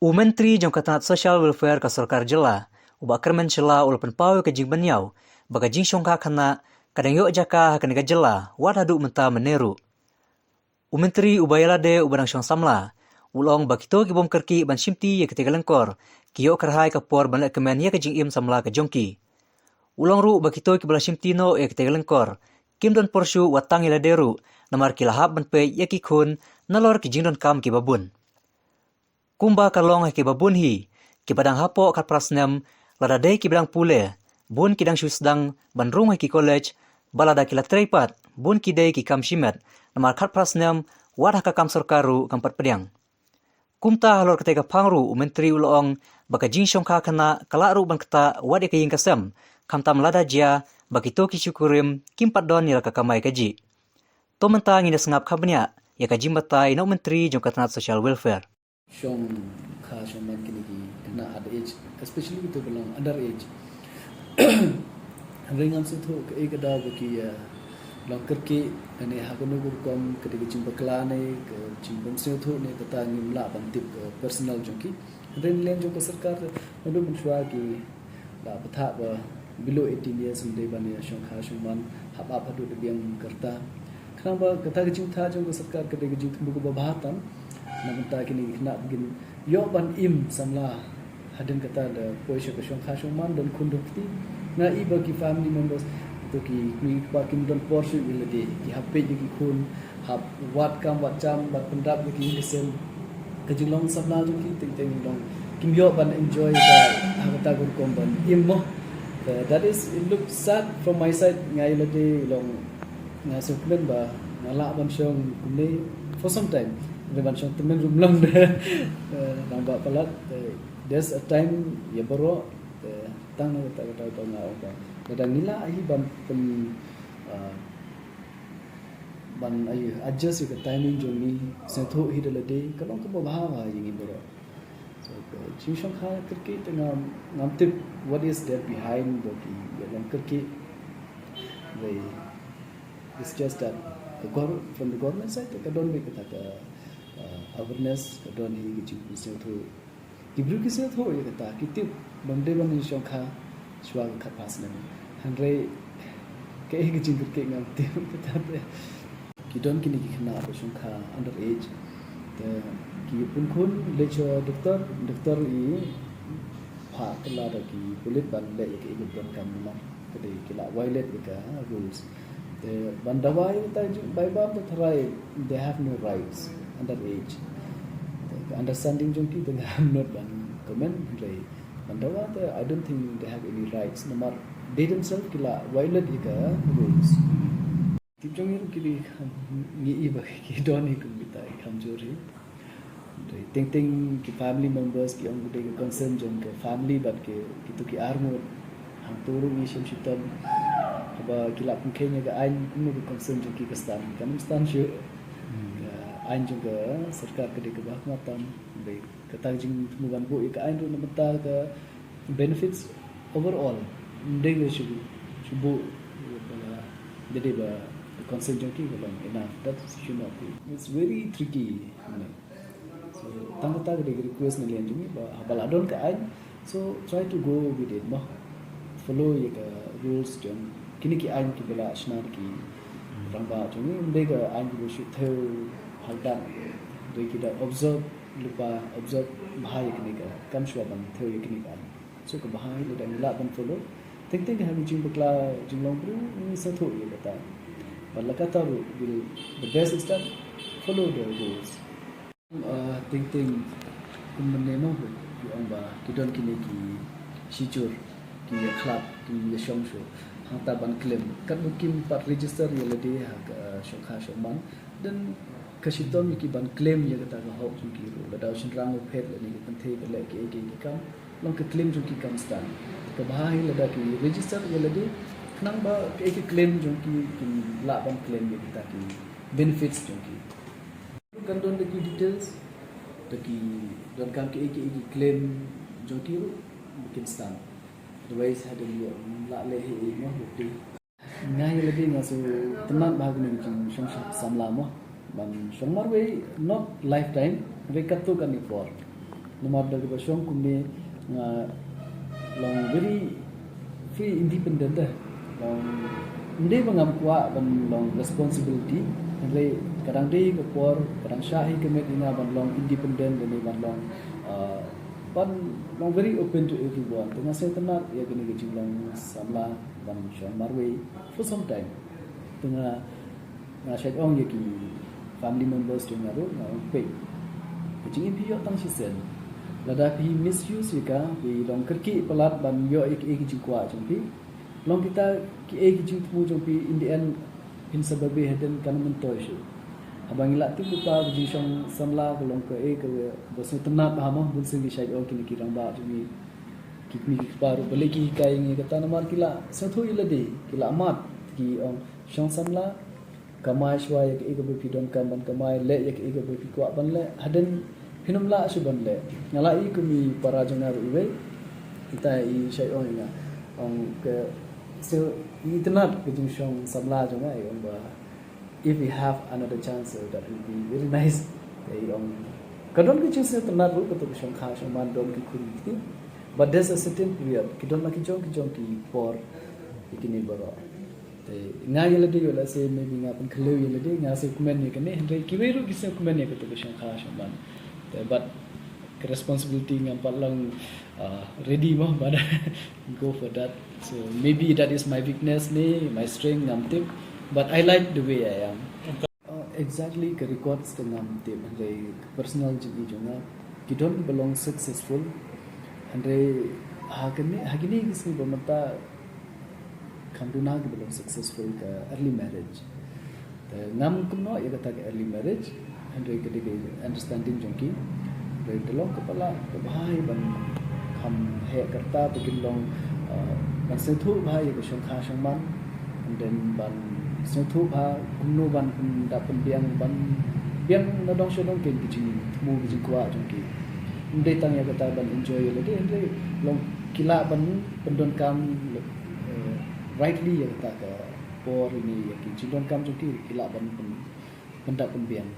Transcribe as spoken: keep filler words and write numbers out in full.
U Myntri jong ka tnat Social Welfare ka sorkar jylla, u Bah Kyrmen Shylla, u la pynpaw ïa ka jingpynïaw ba ka jingshongkha khynnah ka dang ïoh jaka ha kane ka jylla wat haduh mynta mynne ruh. U Myntri uba ïalade uba dang shong samla u la ong ba kito ki bym kyrkieh ban shimti ïa kata ka lyngkor ki ïoh kyrhai ka por ban leh kmen ïa ka jingim samla ka jong ki. U la ong ruh ba kito kiba la shimti noh ïa kata ka lyngkor kim don por shuh wat tang ïalade ruh, namar ki la hap ban peit ïa ki khun nalor ki jingdonkam kiba bun. Kumba ka long ha kiba bun hi kiba dang hapoh khatphra snem, lada dei kiba dang pule, bun ki dang shu sdang ban rung ha ki college, bad lada ki la trei pat, bun ki dei ki kam shimet, namar khatphra snem wat ha ka kam sorkar ruh kam pat pdiang. Kumta halor katei ka phang ruh u Myntri u la ong ba ka jingshongkha khynnah ka lah ruh ban ktah wat ïa ka ïing ka sem, khamtam lada jia ba kito ki shikurim kim pat don ïa la ka kamai kajih. To mynta ngin ïa sngap kham bniah ïa ka jingbatai na u Myntri jong ka tnat Social Welfare. Shongkha shongman kine ki khynnah underage, especially kito ba long underage. Hynrei ngam sngewthuh kaei ka daw ba ki, eh, long kyrkieh, lane ha kano ka rukom, ka dei ka jingbakla ne ka jingbym sngewthuh ne, kata ngim lah ban tip ka personal jong ki. Hynrei na liang jong ka sorkar, naduh mynshuwa ki la bthah ba below eighteen years ym dei ban ïa shongkha shongman hap ap haduh da biang ka rta. Khnang ba kata ka jingthah jong ka sorkar ka dei ka jingthmu kaba bha tam na bynta kine ki khynnah ba kin ïoh ban im samla. Hadien kata da poi sha ka shongkha shongman, don khun don kti, nga i ba ki family members, to ki kmie ki kpa kim don por shuh ïa lade, ki hap peit ïa ki khun, hap wad kam wad jam, bad pyndap ïa ki ïing ki sem. Ka jinglong samla jong ki teng teng long kim ïoh ban enjoy ka ha kata ka rukom ban im mo. Uh, that is, it looks sad from my side. Nga ïa lade long nga sngewkmen ba nga lah ban shong kumne for some time. Hynrei ban shong tymmen ruh ym long de. Uh, nang ba palat, uh, there's a time ïa baroh, uh, tang na kata kata kata nga ong ba lada ngi lah hi ban pyn, uh, ban, ayu, adjust ïa ka timing jong ngi, sngewthuh hi da lade, ka long kaba bha bha ïa ngi baroh. So ka jingshongkha kyrkieh te ngam, ngam tip what is there behind ba ki ïa long kyrkieh. They, it's just that the gov-, from the government side te ka don beit kata ka, uh, awareness, ka don hi ka jingsngewthuh. Ki briew ki sngewthuh ïa kata, ki tip ba ym dei ban ïa shongkha shuwa ka khatphra snem. Hynrei kaei ka jingkyrkieh ngam tip kata te. Ki don kine ki khynnah ba shongkha underage. Te ki pynkhun leit sha doktor, doktor i phah kylla da ki pulit ban leh ïa kaei ka donkam namar ka dei ki la violate ïa ka rules. Te ban dawa ïa kata jingbai bam te tharai they have no rights underage. Te ka understanding jong ki te nga, I'm not ban comment, hynrei ban dawa te I don't think they have any rights namar they themselves ki la violate ïa ka rules. Tip jong ngi ruh ki dei, ngi i ba ki don hi kum kita i kamjor hi. Dei teng teng ki family members ki ong dei ka concern jong ka family bad ki, kito ki arngut. Hangto ruh ngi shem shitom. Haba ki la pynkheiñ ïa ka aiñ, kumno ka concern jong ki ka stand, kan ym stand shuh. Hmm. Ka aiñ jong ka sorkar ka dei kaba khmat tam. Dei kata ka jingthmu ban buh ïa ka aiñ ruh na bynta ka benefits overall. Ym dei ka shu, shu buh ba dei ba ka concern jong ki ka long enough. That should not be. It's very tricky, you know. So, tang kata ka dei ka request na liang jong ngi ba haba la don ka aiñ, so try to go with it, mo. Follow ïa ka rules jong kine ki aiñ kiba la shna da ki rangbah jong ngi. Ym dei ka aiñ kiba shu thew halbat. Dei ki da observe lypa, observe bha ïa kine ka kam shuwa ban thew ïa kine ka aiñ. So kaba bha hi lada ngi lah ban follow. Teng teng ha ka jingbakla jinglong briew ngi sngewthuh ïa kata. Bad la kata ruh, will, the best is that follow the rules. Uh, teng teng kum mynne mo, ki ong ba ki don kine ki shijur, ki ïa khlad, ki ïa shong shuh. Hangta ban claim. Katba kim pat register ïa lade ha ka, uh, shongkha shongman. Then ka shitom ïa ki ban claim ïa kata ka hok jong ki ruh. Lada u shynrang u phet lane ka kynthei ka leh kiei kiei ki kam, long ka claim jong ki kam stad. Kaba bha hi lada ki register ïa lade, khnang ba kiei ki claim jong ki kin lah ban claim ïa kita ki benefits jong ki. Kan don da ki details, da ki donkam kiei kiei ki claim jong ki ruh ba kin stad. Otherwise hadien ïoh lah leh hi mo, bukti. Nga ïa lade nga sngewtynnat bha ha kane ka jingshong samla mo. Ban shong marwei, not lifetime, hynrei katto katne por. Namar da kaba shong kumne nga long very free, independent de. Long ym dei ba ngam kwah ban long responsibility. Hynrei ka dang dei ka por, ka dang shah hi ka miet ïa nga ban long independent lane ban long, uh, ban long very open to everyone. Te nga sngewtynnat ïa kane ka jinglong samla ban shong marwei for some time. Te nga nga shait ong ïa ki family members jong nga ruh, nga ong peit, ka jingim phi ïoh tang shisien. Lada phi misuse ïa ka, phi long kyrkieh palat ban ïoh ïa kiei ki jingkwah jong phi, long kita kiei ki jingthmu jong phi, in the end phin sa babe hadien, kan myntoi shuh. Haba ngi la tip lypa ka jingshong samla ka long kaei kaba sngewtynnat bha mo, bunsien ki shait ong kine ki rangbah jong ngi, ki kmie ki kpa ruh balei ki hikai ïa ngi kata, namar ki la sngewthuh ïa lade, ki la mad, ki ong shong samla, kamai shuwa ïa kaei kaba phi donkam ban kamai, leh ïa kaei kaba phi kwah ban leh. Hadien phin ym lah shuh ban leh. Nga la ïohi kum i para jong nga ruh iwei, ita i shait ong ïa nga, ong ka, sngewtynnat ka jingshong samla jong nga, i ong ba if we have another chance, uh, that will be very nice. Te i ong ka don ka jingsngewtynnat ruh, kato ka shongkha shongman don ki khun ki kti. But there's a certain period, ki don la ki jong ki jong ki por ïa kine baroh. Te nga ïa lade, ïoh lehse maybe nga pynkhylliew ïa lade, nga sngewkmen ïa kane, hynrei kiwei ruh ki sngewkmen ïa kato ka shongkha shongman. Te but ka responsibility ngam pat long, uh, ready mo ban go for that. So maybe that is my weakness ne my strength, ngam tip. But I like the way I am. Uh, exactly ka records te ngam tip, hynrei ka personal jingim jong nga, ki don kiba long successful, hynrei ha kine, ha kine ki sngi ba mynta kham duna kiba long successful ka early marriage. Te ngam kumno ïa kata ka early marriage, hynrei ka dei ka understanding jong ki. Hynrei da long kaba lah kaba bha hi ban kham heh ka rta ba kin long, uh, ban sngewthuh bha ïa ka shongkha shongman, and then ban sngewthuh bha kumno ban pynda pynbiang, ban biang na dong sha dong kein ki jingthmu ki jingkwah jong ki. Ym dei tang ïa kata ban enjoy ïa lade, hynrei long ki lah ban pyndonkam, eh, rightly ïa kata ka por ne ïa ki jingdonkam jong ki, ki lah ban pyn, pynda pynbiang.